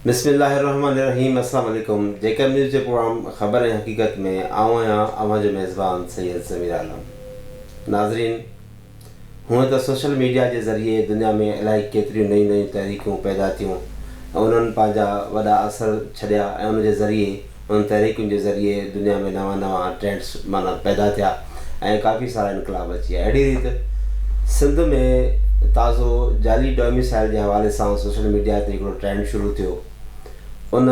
بسم الله الرحمن الرحيم السلام عليڪم جيڪب نيوز جي پروگرام خبر ۽ حقيقت ۾ آئون آهيان اوهان جو ميزبان سيد ضمير عالم. ناظرين هونئن ته سوشل ميڊيا جي ذريعي دنيا ۾ الائي ڪيتريون نيون نيون تحريڪون پيدا ٿيون ۽ انهن پنهنجا وڏا اثر ڇڏيا ۽ ان جي ذريعي انهن تحريڪن جي ذريعي دنيا ۾ نوان نوان ٽرينڊس معنيٰ پيدا ٿيا ۽ ڪافي سارا انقلاب اچي ويا اهڙي ريت سنڌ ۾ تازو جعلي ڊوميسائل جي حوالي سان سوشل ميڊيا تي هڪڙو ٽرينڊ شروع ٿيو ان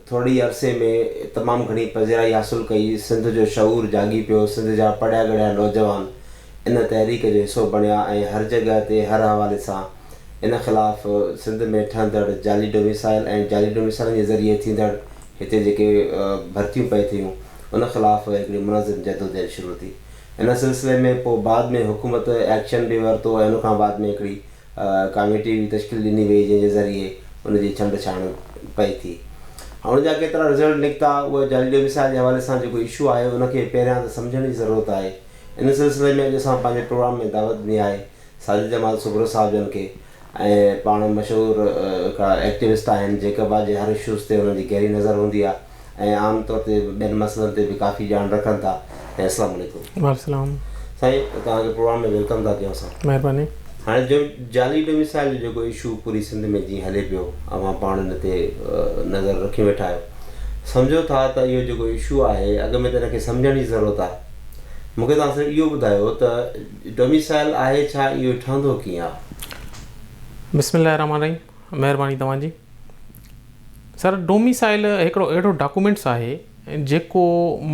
ٿورڙي عرصي ۾ تمام گهڻي پذيرائي حاصل ڪئي سنڌ جو شعور جاڳي پيو سنڌ جا پڙهيا ڳڙهيا نوجوان ان تحريڪ جو حصو بڻيا ۽ هر جڳهه تي هر حوالي سان ان خلاف سنڌ ۾ ٺهندڙ جعلي ڊوميسائل ۽ جعلي ڊوميسائلن جي ذريعي ٿيندڙ هتي جيڪي ڀرتيون پئي ٿيون ان خلاف هڪڙي منظم جدوجهد شروع ٿي. ان سلسلي ۾ پوء بعد ۾ حڪومت ايڪشن به ورتو ۽ ان کان بعد ۾ هڪڙي ڪاميٽي به تشڪيل ڏني وئي جنهن جي ذريعي ان جي ڇنڊ ڇاڻ پئي ٿي. ان جا ڪيترا رزلٽ نڪتا اهو جعلي ڊوميسائل جي حوالي سان جيڪو اشو آهي ان کي پهريان ته سمجهڻ جي ضرورت آهي. ان سلسلي ۾ اڄ اسان پنهنجي پروگرام ۾ دعوت ڏني آهي ساجد جمال سومرو صاحب جن کي ۽ پاڻ مشهور هڪڙا ايڪٽيوسٽ آهن جيڪب آباد جي هر اشوز تي انهن جي گهري نظر هوندي آهي ۽ عام طور تي ٻين مسئلن تي به ڪافي ڄاڻ رکن ٿا ۽ السلام عليڪم. وعليڪم السلام. سائين توهان کي پروگرام ۾ welcome ٿا ڪيون اسان. مهرباني. هاڻي جو جعلي ڊوميسائل جو جيڪو اشو پوري سنڌ ۾ جيئن هلي پيو اوهان پاڻ ان تي نظر رکيون ويٺا آهيو سمجهو ٿا ته اهو جيڪو اشو آهي اڳ ۾ ته ان کي سمجهڻ جي ضرورت آهي مون کي توهان صرف اهو ٻڌايو ته ڊوميسائل آهي ڇا اهو ٺهندو ڪيئن آ؟ بسم الله الرحمٰن الرحيم مهرباني توهان جي سر ڊوميسائل هڪڙو اهڙو ڊاڪومينٽس آهي جيڪو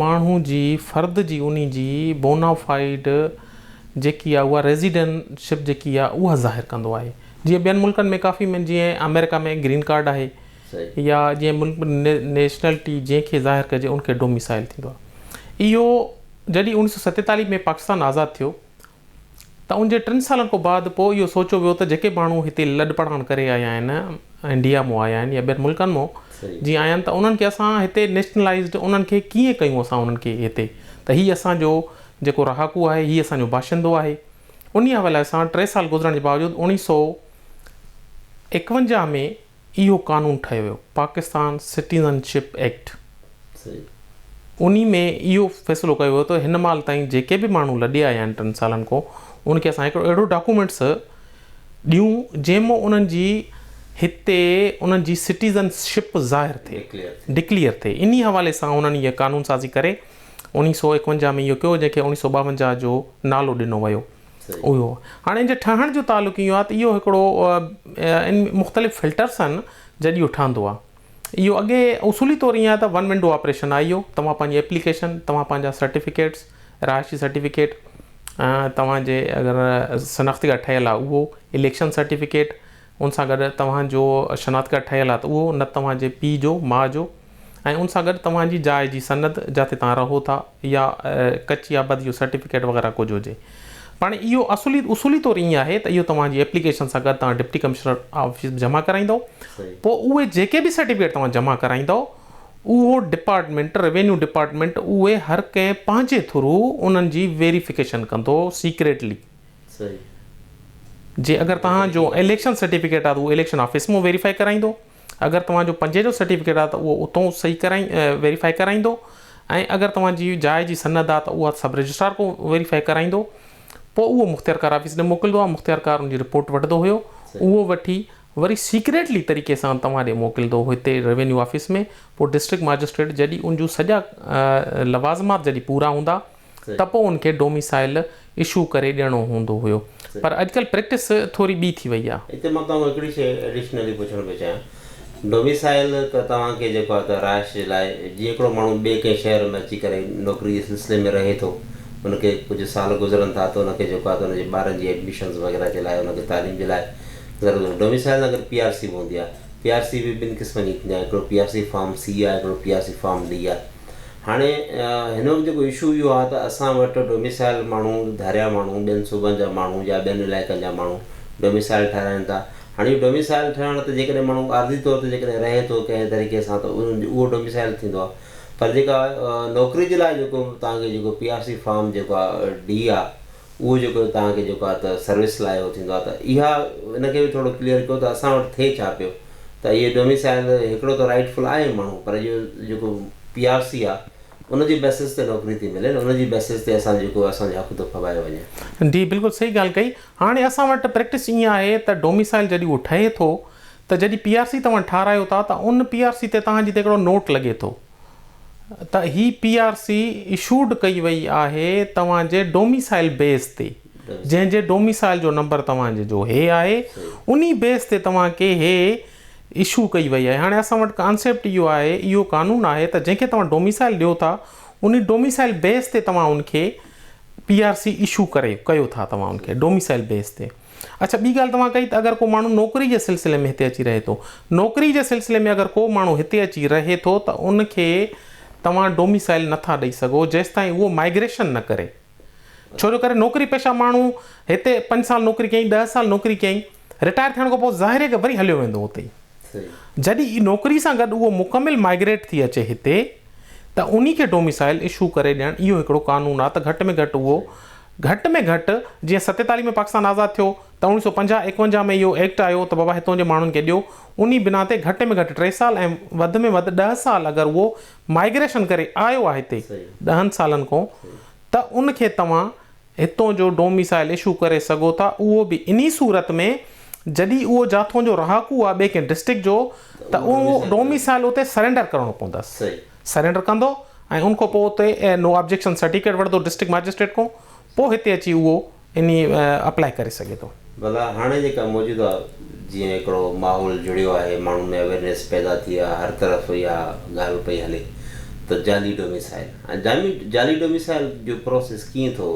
ماڻهو جي فرد جي انهي جي بونافائيڊ جيڪي آ اها ريزيڊنشپ جيڪي آ اها ظاهر ڪندو آهي جيئن ٻين ملڪن ۾ ڪافي ۾ جيئن آمريڪا ۾ گرين ڪارڊ آهي يا جنهن ملڪ ۾ نيشنلٽي جنهن کي ظاهر ڪجي ان کي ڊوميسائل ٿيندو آهي اهو جڏهن 1947 ۾ پاڪستان آزاد ٿيو ته ان جي ٽن سالن کان بعد پوء اهو سوچيو ويو ته جيڪي ماڻهو هتي لڏپلاڻ ڪري آيا آهن انڊيا مون آيا آهن يا ٻين ملڪن مون جي آيا آهن ته انهن کي اسان هتي نيشنلائزڊ انهن کي ڪيئن ڪيون اسان انهن کي هتي ته هي اسان جو جيڪو رهاڪو آهي هي اسان جو باشندو آهي انهي حوالي سان ٽي سال گذرڻ جي باوجود 1951 ۾ اهو قانون ٺهيو ويو، پاڪستان سٽيزن شپ ايڪٽ. انهي ۾ اهو فيصلو ڪيو ويو ته هن مهل تائين جيڪي به ماڻهو لڏي آيا آهن ٽن سالن کان ان کي اسان هڪڙو اهڙو ڊاڪومينٽس ڏيون جنهن مان انهن جي هتي انهن جي سٽيزن شپ ظاهر ٿئي، ڊڪليئر ٿئي. انهي حوالي سان انهن هيء قانون سازي ڪري 1951 ۾ اهو ڪيو جنهن کي 1952 جو نالو ڏنو ويو. اهو هاڻي ان جي ٺهڻ جو تعلق اهو آهي ته اهو هڪڙو ان مختلف فلٽرس آهن جڏهن اهو ٺهندو آهي اهو اڳي اصولي طور ائين آهي ته ون ونڊو آپريشن آهي اهو توهان پنهنجي ايپليڪيشن توهان پنهنجا سرٽيفڪيٽس رهائشي سرٽيفڪيٽ توهان جي اگر شناختي ڪارڊ ٺهيل آهي اهو اليڪشن سرٽيفڪيٽ ان سان گڏ توهان جو شناخت ڪارڊ ٺهيل آهي ته اهو نه توهان جي پيء جو ماء جو ۽ ان سان گڏ توهان جي جاء جي سند جاتي توهان رهو ٿا يا ڪچي آبادي جو سرٽيفڪيٽ وغيره ڪجهه هجي. پاڻ اهو اصولي اصولي طور ائين آهي ته اهو توهان جي ايپليڪيشن سان گڏ توهان ڊپٽي ڪمشنر آفيس ۾ جمع ڪرائيندؤ پوء اهي جيڪي به سرٽيفڪيٽ توهان جمع ڪرائيندؤ اهو ڊپارٽمينٽ روينيو ڊپارٽمينٽ اهي هر ڪنهن پنهنجي ٿرو انهن جي ويريفڪيشن ڪندو سيڪريٽلي جي اگر توهان جو اليڪشن سرٽيفڪيٽ آهي ته اهو اليڪشن آفيس مان ويريفائي ڪرائيندو. اگر توهان جو پنجين جو سرٽيفڪيٽ آهي ته اهو اتون صحيح ڪرائي ويريفائي ڪرائيندو ۽ اگر توهان جي جاء جي سند آهي ته اها سب رجسٽرار کان ويريفائي ڪرائيندو پوء اهو مختيارڪار آفيس ڏي موڪلندو آهي مختيارڪار ان جي رپورٽ وٺندو هيو اهو وٺي وري سيڪريٽلي طريقي سان توهان ڏي موڪلندو هو هتي روينيو آفيس ۾ پوء ڊسٽرڪٽ ماجسٽريٽ جڏهن ان جون سڄا لوازمات جڏهن پورا هوندا ته پوء ان کي ڊوميسائل اشو ڪري ڏيڻو هوندو هيو پر اڄڪلهه پريڪٽس ٿوري ٻي ٿي وئي آهي. هتي مان توهان کان هڪڙي شيء ايڊيشنلي پڇڻ پيو چاهيان. ڊوميسائل ته توهان کي جيڪو آهي ته رهائش جي لاء جيئن هڪڙو ماڻهو ٻئي ڪنهن شهر ۾ اچي ڪري نوڪري جي سلسلي ۾ رهي ٿو ان کي ڪجهه سال گذرن ٿا ته ان کي جيڪو آهي ته ان جي ٻارن جي ايڊميشنز وغيره جي لاء ان کي تعليم جي لاء ضرورت ڊوميسائل سان گڏ پي آر سي به هوندي آهي. پي آر سي به ٻن قسمن جي ٿيندي آهي هڪڙو P R C form C آهي هڪڙو P R C form D آهي. هاڻي هن وقت جيڪو اشو اهو آهي ته اسان وٽ ڊوميسائل ماڻهو ڌاريا ماڻهو ٻين صوبن جا ماڻهو يا ٻين علائقن جا ماڻهو ڊوميسائل ٺهرائن ٿا هاڻي اهو ڊوميسائل ٺهڻ ته جيڪڏهن ماڻهو عارضي طور تي جيڪڏهن رهي ٿو ڪنهن طريقي سان ته اهو ڊوميسائل ٿيندو آهي پر جيڪا نوڪري جي لاء جيڪو توهان کي جيڪو پي آر سي فارم جيڪو آهي ڊي آهي اهو جيڪو توهان کي جيڪو آهي ته سروس لاء اهو ٿيندو آهي ته اها ان کي به ٿورو ڪليئر ڪيو ته اسان وٽ ٿئي ڇا پيو ته اهي ڊوميسائل هڪڙو ته رائيٽ فل آهي ماڻهو پر اهو جيڪو پي آر سي آهي ان جي بيسس تي نوڪري ٿي ملي نه ان جي بيسس تي اسان جيڪو اسان جو حق ٿو ڦٻايو وڃي. جي بلڪل صحيح ڳالهه ڪئي. هاڻي اسان وٽ پريڪٽس ائين آهي ته ڊوميسائل جڏهن اهو ٺهي ٿو ته جڏهن پي آر سي توهان ٺارايو ٿا ته ان پي آر سي تي توهان جي تي هڪڙو نوٽ لڳي ٿو ته هي پي آر سي اشوڊ ڪئي وئي آهي توهان جي ڊوميسائل بيس تي جنهن جي ڊوميسائل جو نمبر توهان جي جو هي آهي انهي بيس تي توهان کي هي اشو ڪئي وئي آهي هاڻي اسان وٽ ڪانسيپٽ اهو آهي اهو قانون آهي ته جنهن کي توهان ڊوميسائل ڏيو ٿا انهي ڊوميسائل بيس تي توهان ان کي پي آر سي اشو ڪري ڪيو ٿا توهان ان کي ڊوميسائل بيس تي اڇا ٻي ڳالهه توهان ڪئي ته اگر ڪو ماڻهو نوڪري جي سلسلي ۾ هتي اچي رهي ٿو نوڪري جي سلسلي ۾ اگر ڪو ماڻهو هتي اچي رهي ٿو ته ان کي توهان ڊوميسائل نٿا ڏئي سگهو جيستائين اهو مائگريشن نه ڪري ڇو جو ڪري نوڪري پيشه ماڻهو هتي پنج سال نوڪري ڪيائين ڏهه سال نوڪري ڪيائين رٽائر ٿيڻ کان پوء ظاهر آهي ته وري هليو ويندو اتي ئي. جڏهن نوڪري سان گڏ اهو مڪمل مائگريٽ ٿي اچي هتي ته انهي کي ڊوميسائل اشو ڪري ڏيڻ اهو هڪڙو قانون آهي ته گهٽ ۾ گهٽ اهو گهٽ ۾ گهٽ جيئن 47 ۾ پاڪستان آزاد ٿيو ته 1950 51 ۾ اهو ايڪٽ آيو ته بابا هتون جي ماڻهن کي ڏيو انهي بنا تي گهٽ ۾ گهٽ ٽي سال ۽ وڌ ۾ وڌ ڏهه سال اگر اهو مائگريشن ڪري آيو آهي هتي ڏهن سالن کان ته ان کي توهان هتون جو ڊوميسائل اشو ڪري سگهو ٿا اهو به انهي صورت ۾ جڏهن اهو جاٿون جو رهاڪو آهي ٻئي ڪنهن ڊسٽرڪٽ جو ته اهو ڊوميسائل اتي سرينڊر ڪرڻو پوندس سرينڊر ڪندو ۽ ان کان پوء اتي نو آبجيڪشن سرٽيفڪيٽ وٺندو ڊسٽرڪٽ ماجسٽريٽ کان پوء هتي اچي اهو انهي اپلائي ڪري سگهي ٿو. ڀلا هاڻي جيڪا موجوده جيئن هڪڙو ماحول جڙيو آهي ماڻهن ۾ اويرنيس پيدا ٿي آهي هر طرف اها ڳالهه پئي هلي ته جعلي ڊوميسائل هاڻي جامي جعلي ڊوميسائل جو پروسيس ڪيئن ٿو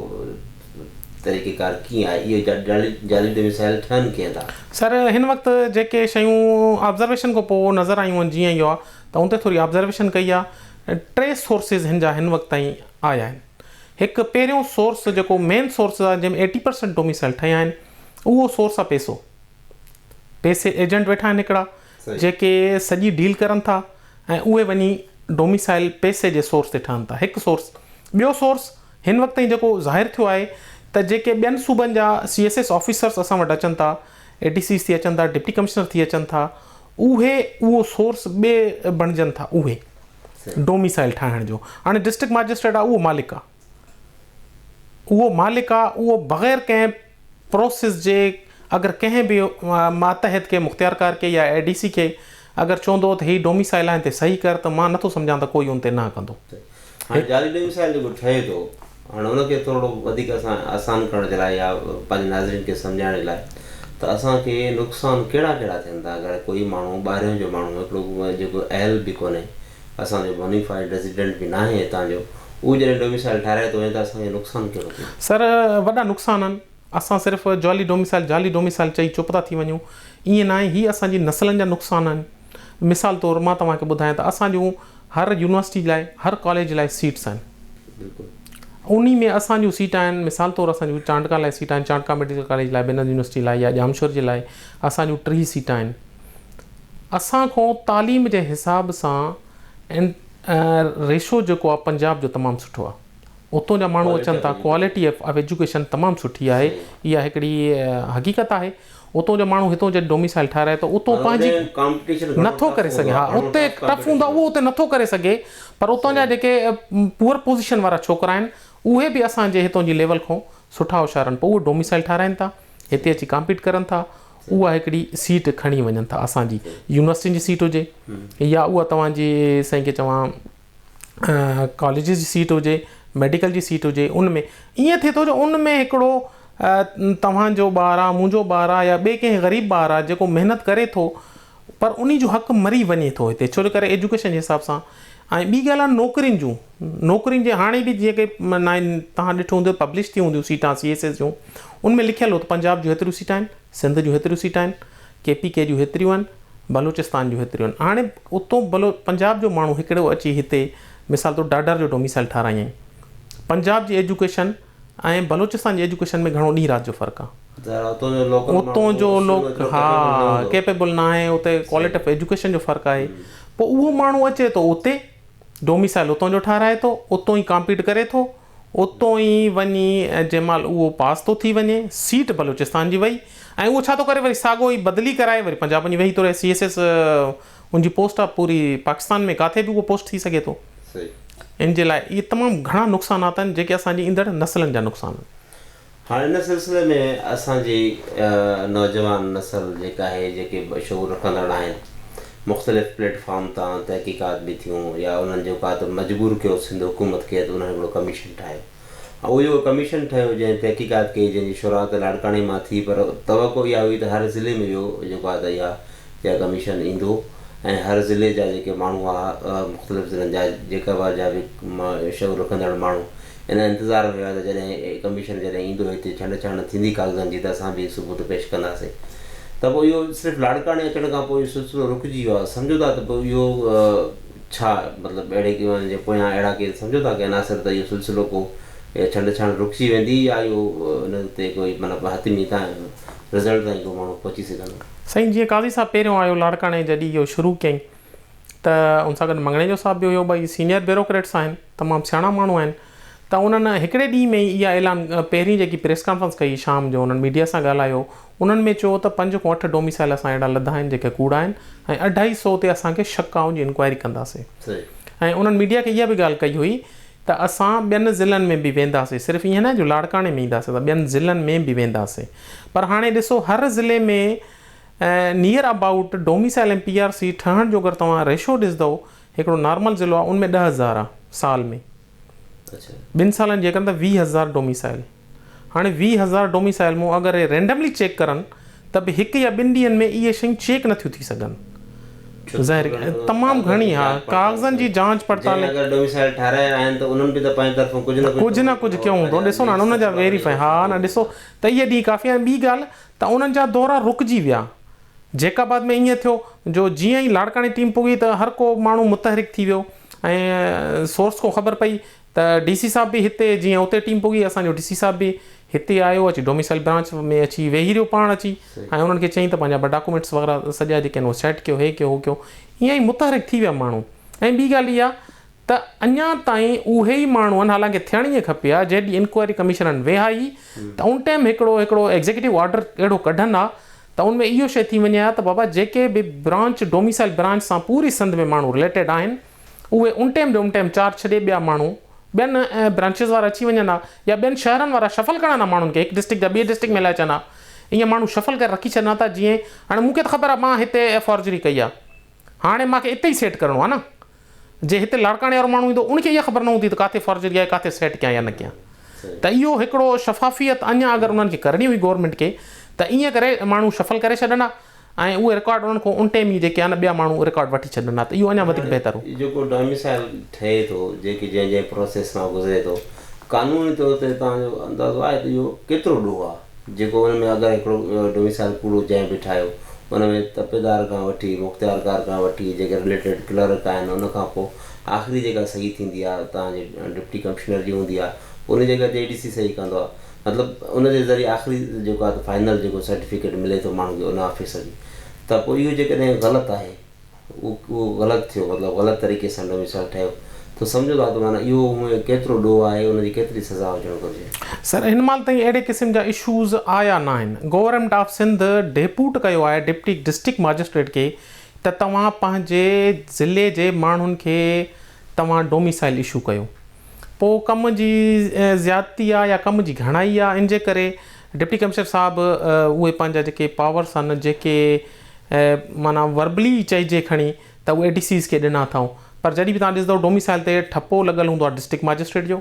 طريقي ڪار ڪيئن آهي اهو جعلي جعلي ڊوميسائل ٺهن ڪيئن ٿا؟ سر هن وقت جيڪي شيون آبزرويشن کان پوء نظر آيون آهن جيئن اهو آهي ته ان تي ٿوري آبزرويشن ڪئي آهي ٽي سورسز هن جا هن وقت تائين آيا آهن. هڪ پهريون سورس جيڪو مين سورس آهي جنهن ۾ ايٽي پرسنٽ ڊوميسائل ٺهيا آهن اهو سورس آهي پئسو پئسي ايجنٽ ويٺا آهن هڪڙا جيڪي سڄي ڊيل ڪرن ٿا ۽ اهي وڃي ڊوميسائل پئسي جي سورس تي ٺهن ٿا هڪ سورس ٻيو سورس هن وقت تائين جيڪو ظاهر ٿيو آهي ته جيڪي ٻين صوبن جا سي ايس ايس آفيسرس اسان وٽ اچن ٿا اي ڊي سيز ٿي اچن ٿا ڊپٽي ڪمشنر ٿي اچن ٿا اهي اهو سورس ٻئي بڻجن ٿا اهي ڊوميسائل ٺاهڻ جو هاڻي ڊسٽرڪٽ ماجسٽريٽ آ اهو مالڪ آ اهو مالڪ آ اهو بغير ڪنهن پروسيس جي اگر ڪنهن به ماتحت کي مختيارڪار کي يا اي ڊي سي کي اگر چوندو ته هي ڊوميسائل آهن تي صحيح ڪر ته مان نٿو سمجهان ته ڪوئي ان تي نه ڪندو. هاڻي جعلي ڊوميسائل جيڪو ٺهي ٿو هاڻي ان کي ٿورڙو وڌيڪ اسان آسان ڪرڻ جي لاء يا پنهنجي ناظرين کي سمجهائڻ جي لاء ته اسان کي نقصان ڪهڙا ڪهڙا ٿين ٿا اگر ڪوئي ماڻهو ٻاهريون جو ماڻهو هڪڙو جيڪو اهل به ڪونهي اسان جو بونيفائيڊ ريزيڊنٽ به ناهي هتان جو اهو جڏهن ڊوميسائل ٺاهرائي ٿو وڃي ته اسان کي نقصان ڪهڙو ٿيندو؟ سر وڏا نقصان آهن اسان صرف جعلي ڊوميسائل جعلي ڊوميسائل چئي چپ ٿا ٿي وڃون ائين ناهي هي اسان جي نسلن جا نقصان آهن مثال طور مان توهان کي ٻڌايان ته اسان جون هر يونيورسٽي لاء هر ڪاليج لاء سيٽس آهن انهي ۾ اسان جون سيٽ آهن مثال طور اسان جون چانڊڪا لاء سيٽ آهن چانڊڪا ميڊيڪل ڪاليج لاء بينظير يونيورسٽي لاء يا ڄامشور جي لاء اسان جون 30 سيٽ آهن اسان کان تعليم جي حساب سان ريشو جيڪو آهي پنجاب جو تمام سٺو آهي اتون جا ماڻهو اچن ٿا ڪوالٽي آف ايجوڪيشن تمام سٺي آهي اها هڪڙي حقيقت آهي اتون جو ماڻهو هتون جڏهن ڊوميسائل ٺاهرائي ٿو اتون پنهنجي نٿو ڪري سگهي ها اتي ٽف هوندو آهي اهو اتي نٿو ڪري سگهي پر اتان جا جيڪي پوئر پوزيشن وارا ڇوڪرا آهن اهي به اسان جي هتون جي ليول کان سٺا هوشيار آهن پوء اهي ڊوميسائل ٺاهرائن ٿا هتي اچي ڪامپيٽ ڪرن ٿا اها هڪڙي سيٽ کڻي وڃن ٿا اسان جي يونيورسٽين جي سيٽ هجي يا اها توهان جي سائين کي چوان ڪاليجز جي سيٽ هجي ميڊيڪل جي سيٽ هجي ان ۾ ائين ٿئي ٿو جو ان ۾ هڪڙو توهان جو ٻار آ منهنجو ٻار آ يا ٻئي ڪنهن غريب ٻار آ جيڪو محنت ڪري ٿو پر انهي جو حق مري وڃي ٿو هتي ڇو جو ڪري ايجوڪيشن جي حساب سان ۽ ٻي ڳالهه آ نوڪرين جون نوڪرين جي هاڻي به جيئن ڪي نائن توهان ڏٺو هوندو پبلش ٿي هونديون سيٽان سي ايس ايس جون ان ۾ لکيل هو ته پنجاب جون هيتريون سيٽان آهن سنڌ جون هيتريون سيٽان آهن ڪي پي ڪي جون هيتريون آهن، بلوچستان جون هيتريون آهن. هاڻي اتون بلو پنجاب جو ماڻهو هڪڙو اچي هتي مثال طور ڍاڍر جو ڊوميسائل ٺارايائين. پنجاب جي ايجوڪيشن ۽ بلوچستان جي ايجوڪيشن ۾ گهڻو ڏينهن رات جو فرق آهي. اتون جو لوڪ ها ڪيپيبل ناهي اتي ڪوالٽي آف ايجوڪيشن جو فرق آهي. پوء اهو ماڻهو اچي ٿو اتي ڊوميسائل اتون جو ٺاراهي ٿو، اتون ئي ڪامپيٽ ڪري ٿو، اتون ئي وڃي جنهن مهل اهو پاس ٿو ٿي وڃي، سيٽ بلوچستان جي وئي ۽ اهو ڇا ٿو ڪري وري ساڳو ئي بدلي ڪرائي وري پنجاب وڃي ويهي ٿو رهي سي ايس ايس ان جي پوسٽ آهي پوري پاڪستان ۾ ڪاٿي به اهو پوسٽ ٿي سگهي ٿو ان جي لاء اهي تمام گهڻا نقصانات آهن جيڪي اسان جي ايندڙ نسلن جا نقصان آهن. هاڻ ان سلسلي ۾ اسان جي نوجوان نسل جيڪا آهي جيڪي شعور رکندڙ آهن مختلف پليٽ فارم تان تحقيقات به ٿيون يا انهن جيڪو آهي ته مجبور ڪيو سنڌ حڪومت کي ته انهن هڪڙو ڪميشن ٺاهيو ۽ اهو جيڪو ڪميشن ٺهيو جنهن تحقيقات ڪئي جنهن جي شروعات لاڙڪاڻي مان ٿي پر توقع اها هئي ته هر ضلعي ۾ اهو جيڪو آهي ته اها اها ڪميشن ايندو ۽ هر ضلعي جا جيڪي ماڻهو هئا مختلف ضلعن جا جيڪب جا به شعور رکندڙ ماڻهو ان انتظار ۾ هيا ته جڏهن ڪميشن جڏهن ايندو هتي ڇنڊ ڇاڻ ٿيندي ڪاغذن جي ته اسان به ثبوت پيش ڪنداسين ته پوء اهو صرف لاڙڪاڻي اچڻ کان پوء اهو سلسلو رڪجي ويو آهي سمجهو ٿا ته پوء اهو ڇا مطلب اهڙي ڪي ان جي پويان اهڙا ڪي سمجهو ٿا ڪي عناصر ته اهو سلسلو ڪو ڇنڊ ڇاڻ رڪجي ويندي يا اهو ان تي ڪوئي مطلب حتمي تائين رزلٽ تائين ڪو ماڻهو پهچي سگهندو. سائين جيئن قاضي صاحب پهريون آيو لاڙڪاڻي جڏهن اهو شروع ڪيائين ته ان سان گڏ مڱڻيجو صاحب به هيو ٻئي سينيئر بيوروڪريٽس آهن تمام سياڻا ماڻهو آهن ته انهن هڪڙي ڏينهن ۾ ئي اها اعلان پهرين جيڪي پريس ڪانفرنس ڪئي شام جو انهن ميڊيا سان ڳالهايو انهن ۾ چيو ته پنج کان اٺ ڊوميسائل اسان اهڙا لڌا آهن جيڪي ڪوڙا آهن ۽ اڍائي سو تي اسان کي شڪ آهي ان جي انڪوائري ڪنداسين ۽ انهن ميڊيا کي اها به ڳالهه ڪئي هئي ته اسان ٻين ضلعن ۾ به وينداسين صرف ائين نه جو لاڙڪاڻي ۾ اينداسين اسان ٻين ضلعن ۾ به وينداسين پر هاڻي ڏسو هر ضلعي ۾ near about domicile ۽ P R C ٺهڻ جو اگر توهان ريشو ڏسندؤ هڪڙو نارمل ضلعو آهي ان ۾ 10,000 آهي سال ۾ ٻن سالن جي ڪن ته 20,000 ڊوميسائل هاڻي 20,000 ڊوميسائل مون اگر اهي رينڊملي چيڪ ڪرن ته به هڪ يا ٻن ڏينهن ۾ اهي شيون چيڪ نٿيون ٿي سگهن ظاهر تمام گهڻي ها ڪاغذن جي جانچ پڙتال جنهن اگر ڊوميسائل ٺارايا آهن ته انهن به ته پنهنجي طرفون ڪجهه نه ڪجهه نه ڪجهه ڪيو هوندو ڏسو نه هاڻي ان جا ويريفائي ها نه ڏسو ته اهي ڏينهن ڪافي آهن ٻي ڳالهه ته انهن جا دورا رڪجي ويا. جيڪب آباد ۾ ائين ٿيو جو جيئن ئي لاڙڪاڻي ٽيم پڳي ته هر ڪو ماڻهو متحرڪ ٿي ويو ۽ سورس کان خبر پئي ته ڊي سي صاحب به هتي جيئن اتي ٽيم پڳي اسان جو ڊي سي صاحب به هتي آيو اچي ڊوميسائل برانچ ۾ اچي ويهي رهيو پاڻ اچي ۽ انهن کي چيائين ته پنهنجا ٻه ڊاڪومينٽس وغيره سڄا جيڪي آهن اهي سيٽ ڪيو هي ڪيو هو ڪيو ائين ئي متحرڪ ٿي ويا ماڻهو ۽ ٻي ڳالهه اها ته اڃا تائين اهي ئي ماڻهو آهن حالانڪه ٿيڻ ائين کپي ها جنهن ڏينهن انڪوائري ڪميشنرن ويهائي ته ان ٽائيم هڪڙو هڪڙو ايگزيڪيوٽو آرڊر اهڙو ڪڍن ها ته ان ۾ اهو شيء ٿي وڃي ها ته بابا جيڪي به برانچ ڊوميسائل برانچ سان پوري سنڌ ۾ ماڻهو رليٽيڊ آهن اهي ان ٽائيم جو ان ٽائيم چارج ڇڏي ٻيا ماڻهو ٻين برانچز وارا اچي وڃن ها يا ٻين شهرن وارا شفل ڪرڻ ها ماڻهن کي هڪ ڊسٽرڪٽ جا ٻي ڊسٽرڪٽ ۾ هلائي اچن ها ائين ماڻهو شفل ڪري رکي ڇڏن ها ته جيئن هاڻي مون کي ته خبر آهي مان هتي فورجري ڪئي آهي هاڻي مان کي اتي ئي سيٽ ڪرڻو آهي نه. جي هتي لاڙڪاڻي وارو ماڻهو ايندو ان کي اها خبر نه هوندي ته ڪاٿي فورجري آهي ڪاٿي سيٽ ڪيان يا نه ڪيان ته اهو هڪڙو شفافيت اڃا اگر انهن کي ڪرڻي هئي گورنمينٽ کي ته ائين ڪري ماڻهو شفل ڪري ڇڏن ها ۽ اهي رڪارڊ انهن کان ان ٽيم ئي جيڪي آهن ٻيا ماڻهو رڪارڊ وٺي ڇڏن ها ته اهو اڃا وڌيڪ بهتر هو. جيڪو ڊوميسائل ٺهي ٿو جيڪي جنهن جنهن پروسيس مان گذري ٿو قانوني طور تي توهان جو اندازو آهي ته اهو ڪيترو ڏوهه آهي؟ جيڪو ان ۾ اگر هڪڙو ڊوميسائل ڪوڙو جنهن به ٺاهيو ان ۾ تپيدار کان وٺي مختيارڪار کان وٺي جيڪي رليٽيڊ ڪلرڪ آهن ان کان پوء آخري جيڪا صحيح ٿيندي آهي توهان جي ڊپٽي ڪمشنر جي هوندي آهي ان جڳهه تي اي ڊي سي صحيح ڪندو آهي مطلب ان جي ذريعي آخري جيڪو آهي فائنل جيڪو سرٽيفڪيٽ ملي ٿو ماڻهو کي ان آفيس جي ته پوء اهو جيڪڏهن غلط آهي اهو غلط ٿيو مطلب غلط طريقي سان ڊوميسائل ٺهيو ته سمجهو ٿا ته معنيٰ اهو هونئن ڪيترو ڏوهه آهي ان جي ڪيتري سزا هجڻ گهرجي. سر هن مهل تائين اهڙي قسم جا اشوز آيا ناهن. گورنمينٽ آف سنڌ ڊيپوٽ ڪيو آهي ڊپٽي ڊسٽرڪٽ ماجسٽريٽ کي ته توهان پنهنجي ضلعي جي ماڻهن کي توهان ڊوميسائل اشو ڪيو. پوء ڪم جي زيادتي آ يا ڪم جي گهڻائي آ ان جي ڪري ڊپٽي ڪمشنر صاحب اهي پنهنجا جيڪي پاورس آهن جيڪي معنيٰ وربلي ئي چئجي کڻي ته اهي اي ڊي سيز کي ڏنا اٿائون پر جڏهن به توهان ڏسندؤ ڊوميسائل تي ٺپو لڳل هوندو آهي ڊسٽرڪٽ ماجسٽريٽ جو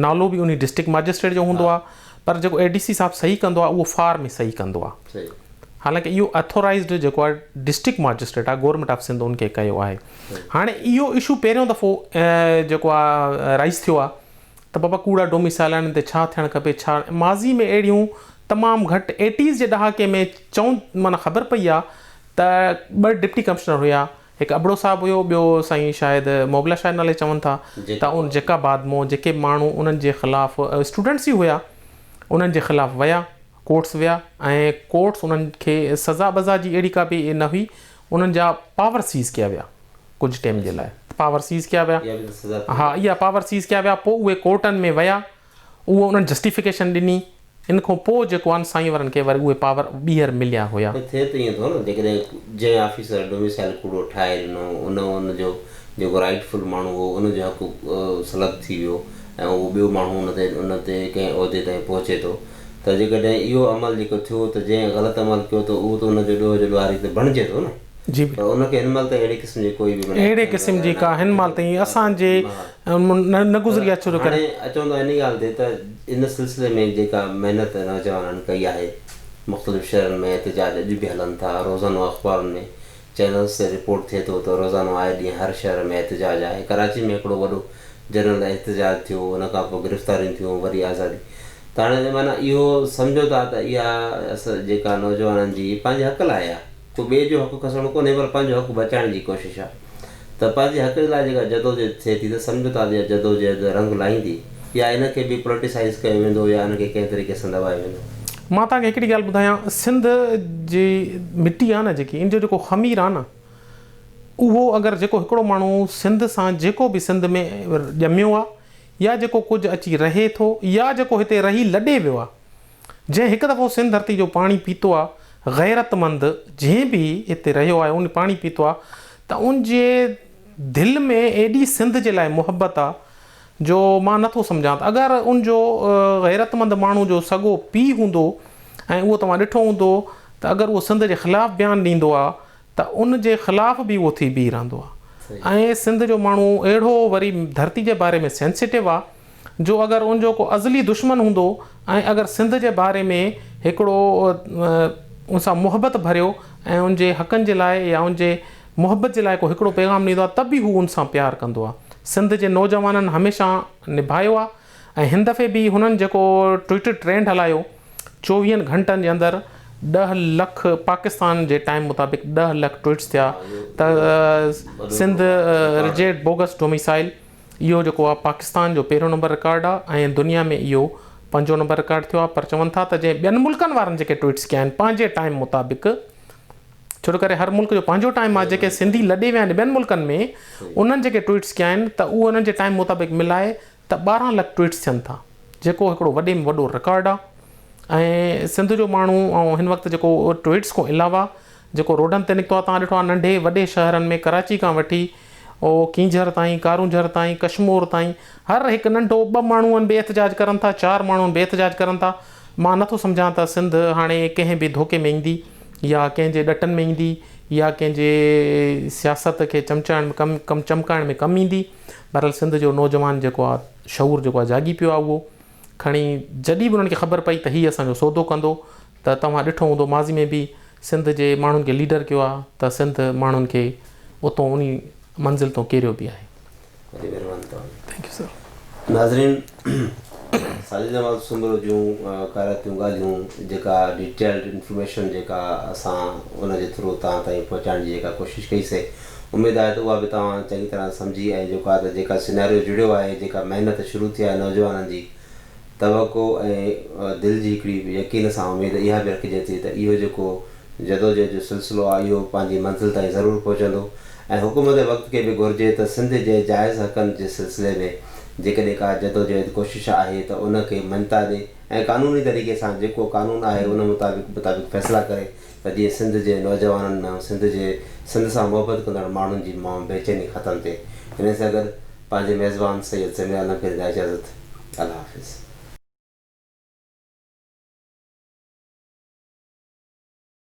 نالو به انهي ڊسٽرڪٽ ماجسٽريٽ جو هوندو آهي پر جيڪو اي ڊي سي صاحب صحيح ڪندو آهي اهو فار ۾ صحيح ڪندو آهي حالانڪه اهو اٿورائزڊ جيڪو آهي ڊسٽرڪٽ ماجسٽريٽ آهي گورنمينٽ آف سنڌ ان کي ڪيو آهي هاڻي اهو اشو پهريون دفعو جيڪو آهي رائز ٿيو آهي ته بابا ڪوڙا ڊوميسائل آهن ان تي ڇا ٿيڻ کپي ڇا ماضي ۾ اهڙيون تمام گهٽ ايٽيز جي ڏهاڪي ۾ چون معنيٰ خبر پئي آ ته ٻه ڊپٽي ڪمشنر هيا هڪ ابڙو صاحب هيو ٻيو سائين شايد موبلا شايد نالي چون ٿا ته ان جيڪا بعد مون جيڪي ماڻهو انهن جي خلاف اسٽوڊنٽس ئي هيا انهن جي خلاف ويا ڪورٽس ويا ۽ ڪورٽس انهن کي سزا بزا جي اهڙي ڪا به نه هئي انهن جا پاور سيز ڪيا ويا ڪجهه ٽيم جي لاء پاور سيز ڪيا ويا ها اها پاور سيز ڪيا ويا پوء اهي ڪورٽن ۾ ويا اهو انهن جسٽيفڪيشن ڏني ان کان پوء جيڪو آهن سائين وارن کي وري اهي پاور ٻيهر مليا هيا. پر ٿئي ته ائين ٿو نه جيڪڏهن جنهن آفيسر ڊوميسائل ڪوڙو ٺاهي ڏنو ان ان جو جيڪو رائيٽ فل ماڻهو هو ان جو حق سلب ٿي ويو ۽ اهو ٻيو ماڻهو ان تي ان تي ڪنهن عهدي تائين پهچي ٿو ته جيڪڏهن اهو عمل جيڪو ٿيو ته جنهن غلط عمل ڪيو ته اهو ته ان جو ڏوهه جو ڏوهاري ته بڻجي ٿو نه. جي پر ان کي هن مهل تائين اهڙي قسم جي ڪوئي به معنيٰ اهڙي قسم جي ڪا هن مهل تائين اسان جي نه گذري آهي ڇو جو ڪري. هاڻي اچون ٿا انهي ڳالهه تي ته ان سلسلي ۾ جيڪا محنت نوجوانن ڪئي آهي مختلف شهرن ۾ احتجاج اڄ به هلن ٿا روزانو اخبارن ۾ چينلز تي رپورٽ ٿئي ٿو ته روزانو آئي ڏينهن هر شهر ۾ احتجاج آهي ڪراچي ۾ هڪڙو وڏو جنرل احتجاج ٿيو ان کان پوء گرفتاريون ٿيون وري آزادي ته هاڻي معنيٰ اهو سمجهو ٿا ته اها جيڪا نوجوانن جي پنهنجي حق لاء آهي ڪو ٻئي جو حق کسڻو ڪونهي پر پنهنجو حق بچائڻ جي ڪوشش آهي ته پنهنجي حق جي لاء جيڪا جدوجهد ٿئي ٿي ته سمجهو ٿا ته اها جدوجهد رنگ لائيندي يا ان کي به پوليٽيسائيز ڪيو ويندو يا ان کي ڪنهن طريقي سان دٻايو ويندو. مان توهان کي هڪڙي ڳالهه ٻڌايان سنڌ جي مٽي آهي نه جيڪي ان جو جيڪو خمير آهي نه اهو اگر جيڪو هڪڙو ماڻهو سنڌ سان جيڪو به سنڌ ۾ ڄميو آهي يا جيڪو ڪجهه اچي رهي ٿو يا جيڪو هتي رهي لڏي ويو آهي جنهن هڪ دفعو سنڌ ڌرتي جو پاڻي پيتو آ، غيرتمند جنهن به هتي رهيو آهي ان پاڻي پيتو آ ته ان جي دل ۾ ايڏي سنڌ جي لاء محبت آ جو مان نه ٿو سمجهان ته اگر ان جو غيرتمند ماڻهو جو سڳو پيء هوندو ۽ اهو توهان ڏٺو هوندو ته اگر اهو سنڌ جي خلاف بيان ڏيندو آ ته ان جي خلاف به اهو ٿي بيهي رهندو آ ۽ سنڌ جو ماڻهو اهڙو وري ڌرتي جي باري ۾ سينسيٽو آ جو اگر ان جو ڪو ازلي دشمن هوندو ۽ اگر سنڌ جي باري ۾ هڪڙو ان سان محبت ڀريو ۽ ان جي حقن جي لاء يا ان جي محبت جي لاء ڪو هڪڙو پيغام ڏيندو آهي ته به هو ان سان پيار ڪندو آهي. سنڌ جي نوجوانن هميشه نڀايو آهي ۽ هن دفعي به هنن جيڪو ٽوئٽر ٽرينڊ هلايو چوويهن گهنٽن جي اندر ڏهه لک پاڪستان جي ٽائيم مطابق ڏهه لک ٽوئٽس ٿيا ته سنڌ رجيڪٽ بوگس ڊوميسائل اهو جيڪو آ پاڪستان جو پهريون نمبر رڪارڊ آ ۽ دنيا ۾ اهو پنجون نمبر رڪارڊ ٿيو آ پر چون ٿا ته جنهن ٻين ملڪن وارن جيڪي ٽوئيٽس ڪيا آهن پنهنجي ٽائيم مطابق ڇو جو ڪري هر ملڪ جو پنهنجو ٽائيم آ جيڪي سنڌي لڏي ويا آهن ٻين ملڪن ۾ انهن جيڪي ٽوئيٽس ڪيا آهن ته اهو انهن جي ٽائيم مطابق ملائي ته 12 لک ٽوئيٽس ٿين ٿا جيڪو هڪڙو وڏي ۾ وڏو رڪارڊ آ ۽ سنڌ جو ماڻهو ۽ هن وقت جيڪو ٽوئيٽس کان علاوه جيڪو روڊن تي نڪتو آ توهان ڏٺو آ ننڍي وڏي شهرن ۾ ڪراچي کان وٺي او ڪينجهر تائين، ڪارونجهر تائين، ڪشمور تائين هر هڪ ننڍو ٻه ماڻهو به احتجاج ڪرن ٿا، چار ماڻهو به احتجاج ڪرن ٿا. مان نٿو سمجهان ته سنڌ هاڻي ڪنهن به ڌوڪي ۾ ايندي يا ڪنهن جي ڏٽن ۾ ايندي يا ڪنهن جي سياست کي چمچائڻ ۾ ڪم ڪم چمڪائڻ ۾ ڪم ايندي. بهرحال سنڌ جو نوجوان جيڪو آ شعور جيڪو آ جاڳي پيو آ اهو کڻي جڏهن به انهن کي خبر پئي ته هي اسان جو سودو ڪندو ته توهان ڏٺو هوندو ماضي ۾ به سنڌ جي ماڻهن کي ليڊر ڪيو آ ته سنڌ ماڻهن کي اتون انهي منزل تون ڪيريو به آهي. وڏي مهرباني توهان جي. Thank you sir. ناظرين ساجد نواز سومرو جون ڪارائتيون ڳالهيون جيڪا ڊيٽيلڊ انفارميشن جيڪا اسان ان جي ٿرو توهان تائين پهچائڻ جي جيڪا ڪوشش ڪئي سي اميد آهي ته اها به توهان چڱي طرح سمجهي ۽ جيڪو آهي ته جيڪا سيناريو جڙيو آهي جيڪا محنت شروع ٿي آهي نوجوانن جي توقع ۽ دل جي هڪڙي يقين سان اميد اها به رکجي ٿي ته اهو جيڪو جدوجهد جو سلسلو آهي اهو پنهنجي منزل تائين ضرور پهچندو ۽ حڪومت وقت کي به گهرجي ته سنڌ جي جائز حقن جي سلسلي ۾ جيڪڏهن ڪا جدوجهد ڪوشش آهي ته ان کي مڃتا ڏي ۽ قانوني طريقي سان جيڪو قانون آهي ان مطابق مطابق فيصلا ڪري ته جيئن سنڌ جي نوجوانن ۾ سنڌ جي سنڌ سان محبت ڪندڙ ماڻهن جي مان بيچيني ختم ٿئي. انهي سان گڏ پنهنجي ميزبان سيد سميع عالم کي ڏيندا اجازت. الله حافظ.